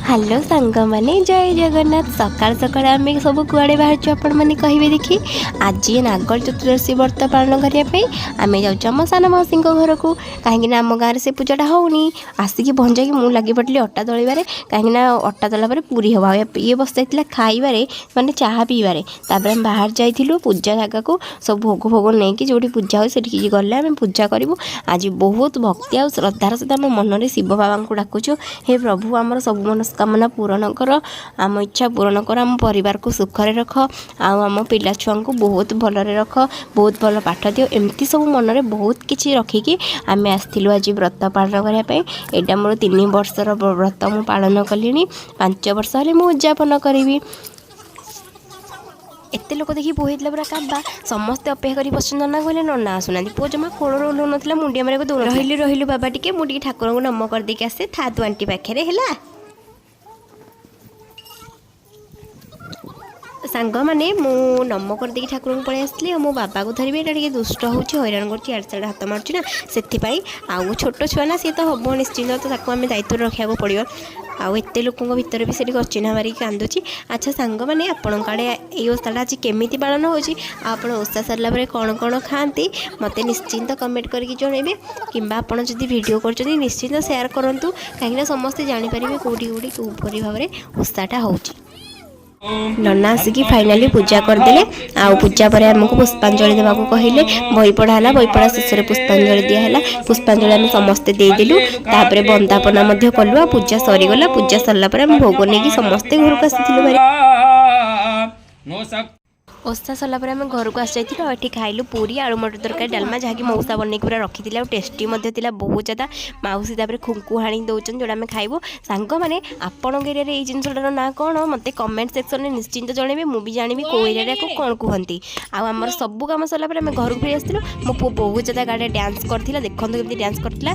Hello ସାଙ୍ଗମାନେ, ଜୟ ଜଗନ୍ନାଥ। ସକାଳ ସକାଳ ଆମେ ସବୁ କୁଆଡ଼େ ବାହାରିଛୁ, ଆପଣମାନେ କହିବେ ଦେଖି। ଆଜି ନାଗର ଚତୁର୍ଦଶୀ ବ୍ରତ ପାଳନ କରିବା ପାଇଁ ଆମେ ଯାଉଛୁ ଆମ ସାନ ମାଉସୀଙ୍କ ଘରକୁ, କାହିଁକିନା ଆମ ଗାଁରେ ସେ ପୂଜାଟା ହେଉନି। ଆସିକି ପହଞ୍ଚାଇକି ମୁଁ ଲାଗି ପଡ଼ିଲି ଅଟା ଦଳିବାରେ, କାହିଁକିନା ଅଟା ଦଳିଲା ପରେ ପୁରୀ ହେବ। ଆଉ ଇଏ ବସିଯାଇଥିଲା ଖାଇବାରେ, ମାନେ ଚାହା ପିଇବାରେ। ତାପରେ ଆମେ ବାହାରି ଯାଇଥିଲୁ ପୂଜା ଜାଗାକୁ, ସବୁ ଭୋଗ ଫୋଗ ନେଇକି ଯେଉଁଠି ପୂଜା ହୁଏ ସେଠିକି ଗଲେ ଆମେ ପୂଜା କରିବୁ। ଆଜି ବହୁତ ଭକ୍ତି ଆଉ ଶ୍ରଦ୍ଧାର ସହିତ ଆମେ ମନରେ ଶିବ ବାବାଙ୍କୁ ଡାକୁଛୁ, ହେ ପ୍ରଭୁ, ଆମର ସବୁ ମନସ୍କାମନା ପୂରଣ କର, ଆମ ଇଚ୍ଛା ପୂରଣ କର, ଆମ ପରିବାରକୁ ସୁଖରେ ରଖ ଆଉ ଆମ ପିଲା ଛୁଆଙ୍କୁ ବହୁତ ଭଲରେ ରଖ, ବହୁତ ଭଲ ପାଠ ଦିଅ। ଏମିତି ସବୁ ମନରେ ବହୁତ କିଛି ରଖିକି ଆମେ ଆସିଥିଲୁ ଆଜି ବ୍ରତ ପାଳନ କରିବା ପାଇଁ। ଏଇଟା ମୋର 3 ବର୍ଷର ବ୍ରତ ମୁଁ ପାଳନ କଲିଣି। 5 ବର୍ଷ ହେଲେ ମୁଁ ଉଦଯାପନ କରିବି। ଏତେ ଲୋକ ଦେଖି ପୁଅ ହେଇଥିଲା ପୁରା କାବା। ସମସ୍ତେ ଅପେକ୍ଷା କରି ବସିଛନ୍ତି ନନା। କହିଲେ, ନନା ଆସୁନାହାନ୍ତି। ପୁଅ ଜମା କୋଳରୁ ଓହ୍ଲଉନଥିଲା, ମୁଣ୍ଡିଆ ମାରିବାକୁ ଦଉନଥିଲା। ରହିଲୁ ରହିଲୁ ବାବା ଟିକେ, ମୁଁ ଟିକେ ଠାକୁରଙ୍କୁ ନମ କରିଦେଇକି ଆସେ। ଥା ତୁ ଆଣ୍ଟି ପାଖରେ, ହେଲା। ସାଙ୍ଗମାନେ, ମୁଁ ନମ କରିଦେଇକି ଠାକୁରଙ୍କୁ ପଳେଇ ଆସିଥିଲି ଆଉ ମୋ ବାବାକୁ ଧରିବି। ଏଇଟା ଟିକେ ଦୁଷ୍ଟ ହେଉଛି, ହଇରାଣ କରୁଛି, ଇଆଡ଼େ ସିଆଡ଼େ ହାତ ମାରୁଛି ନା, ସେଥିପାଇଁ। ଆଉ ଛୋଟ ଛୁଆ ନା, ସିଏ ତ ହେବ ନିଶ୍ଚିନ୍ତ, ତ ତାକୁ ଆମେ ଦାୟିତ୍ୱରେ ରଖିବାକୁ ପଡ଼ିବ। ଆଉ ଏତେ ଲୋକଙ୍କ ଭିତରେ ବି ସେଠି ଅଚିହ୍ନା ମାରିକି କାନ୍ଦୁଛି। ଆଚ୍ଛା ସାଙ୍ଗମାନେ, ଆପଣଙ୍କ ଆଡ଼େ ଏଇ ଓଷାଟା ଆଜି କେମିତି ପାଳନ ହେଉଛି ଆଉ ଆପଣ ଓଷା ସାରିଲା ପରେ କ'ଣ କ'ଣ ଖାଆନ୍ତି, ମୋତେ ନିଶ୍ଚିନ୍ତ କମେଣ୍ଟ କରିକି ଜଣାଇବେ। କିମ୍ବା ଆପଣ ଯଦି ଭିଡ଼ିଓ କରୁଛନ୍ତି, ନିଶ୍ଚିନ୍ତ ସେୟାର କରନ୍ତୁ, କାହିଁକିନା ସମସ୍ତେ ଜାଣିପାରିବେ କେଉଁଠି କେଉଁଠି କେଉଁପରି ଭାବରେ ଓଷାଟା ହେଉଛି। ନନା ଆସିକି ଫାଇନାଲି ପୂଜା କରିଦେଲେ ଆଉ ପୂଜା ପରେ ଆମକୁ ପୁଷ୍ପାଞ୍ଜଳି ଦେବାକୁ କହିଲେ। ବହି ପଢ଼ା ହେଲା। ବହି ପଢ଼ା ଶେଷରେ ପୁଷ୍ପାଞ୍ଜଳି ଦିଆହେଲା। ପୁଷ୍ପାଞ୍ଜଳି ଆମେ ସମସ୍ତେ ଦେଇଦେଲୁ। ତାପରେ ବନ୍ଦାପନା ମଧ୍ୟ କଲୁ ଆଉ ପୂଜା ସରିଗଲା। ପୂଜା ସରିଲା ପରେ ଆମେ ଭୋଗ ନେଇକି ସମସ୍ତେ ଘରକୁ ଆସିଥିଲୁ ଭାରି। ଓଷା ସରିଲା ପରେ ଆମେ ଘରକୁ ଆସିଯାଇଥିଲୁ ଆଉ ଏଠି ଖାଇଲୁ ପୁରୀ, ଆଳୁ ମଟର ତରକାରୀ, ଡାଲମା, ଯାହାକି ମଉସା ବନେଇକି ପୁରା ରଖିଥିଲେ ଆଉ ଟେଷ୍ଟି ମଧ୍ୟ ଥିଲା ବହୁତ ଜ୍ୟାଦା। ମାଉସୀ ତାପରେ ଖୁଙ୍କୁ ହାଣି ଦେଉଛନ୍ତି, ଯେଉଁଟା ଆମେ ଖାଇବୁ। ସାଙ୍ଗମାନେ, ଆପଣଙ୍କ ଏରିଆରେ ଏଇ ଜିନିଷଟାର ନାଁ କ'ଣ, ମୋତେ କମେଣ୍ଟ ସେକ୍ସନରେ ନିଶ୍ଚିନ୍ତ ଜଣାଇବେ। ମୁଁ ବି ଜାଣିବି କେଉଁ ଏରିଆରେ ୟାକୁ କ'ଣ କୁହନ୍ତି। ଆଉ ଆମର ସବୁ କାମ ସରିଲା ପରେ ଆମେ ଘରକୁ ଫେରି ଆସିଥିଲୁ। ମୋ ପୁଅ ବହୁତ ଜ୍ୟାଦା ଗାଡ଼ିରେ ଡ୍ୟାନ୍ସ କରିଥିଲା। ଦେଖନ୍ତୁ କେମିତି ଡ୍ୟାନ୍ସ କରିଥିଲା।